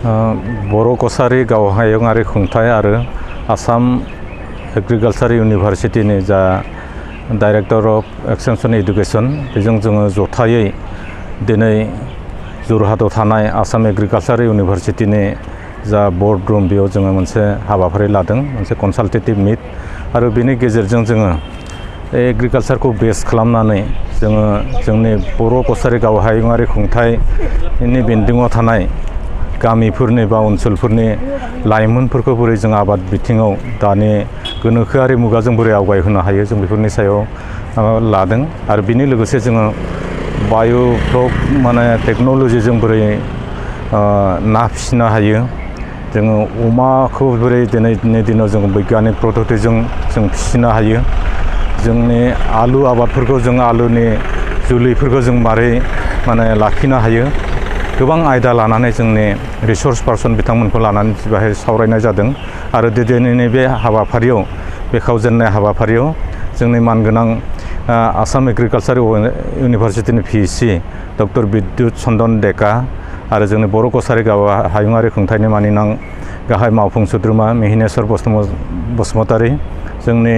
बर' कसारि गावहायुङारि खुंथाय आरो आसाम एग्रिकालसार इउनिभारसिटिनि जा डाइरेक्टर अफ एक्सटेंशन एडुकेशन बेजों जोङो जथायै दिनै जरहाटआव थानाय आसाम एग्रिकालसार इउनिभारसिटिनि जा बर्ड रुम बेयाव जोङो मोनसे हाबाफारि लादों, मोनसे कनसाल्टेटिभ मिट आरो बेनि गेजेरजों जोङो एग्रिकालसारखौ बेस खालामनानै जोङो जोंनि बर' कसारि गावहायुङारि खुंथायनि बेन्दोङाव थानाय गामिफोरनि बा ओनसोलफोरनि लाइमोनफोरखौ बोरै जों आबाद बिथिङाव दानि गोनोखोआरि मुगाजों बोरै आवगायहोनो हायो जों बेफोरनि सायाव लादों आरो बेनि लोगोसे जोङो बाय'फ्लक टेक्न'लजिजों बोरै ना फिसिनो हायो, जोङो अमाखौ बोरै दिनैनि दिनाव जों बैग्यानिक पद्धतिजों जों फिसिनो हायो, जोंनि आलु आबादफोरखौ जों आलुनि जोलैफोरखौ जों मारै लाखिनो हायो, गोबां आयदा लानानै जोंनि रिसर्स पार्सन बिथांमोनखौ लानानै बेहाय सावरायनाय जादों आरो दिनैनि बे हाबाफारियाव बे खावजेननाय हाबाफारियाव जोंनि मानगोनां आसाम एग्रिकालसार इउनिभारसिटिनि भिसि डक्टर बिद्युत चन्दन डेका आरो जोंनि बर' कसारि गावहायुङारि खुंथायनि मानिनां गाहाय मावफुं सोद्रोमा मिहिनेश्वर बसुमतारी, जोंनि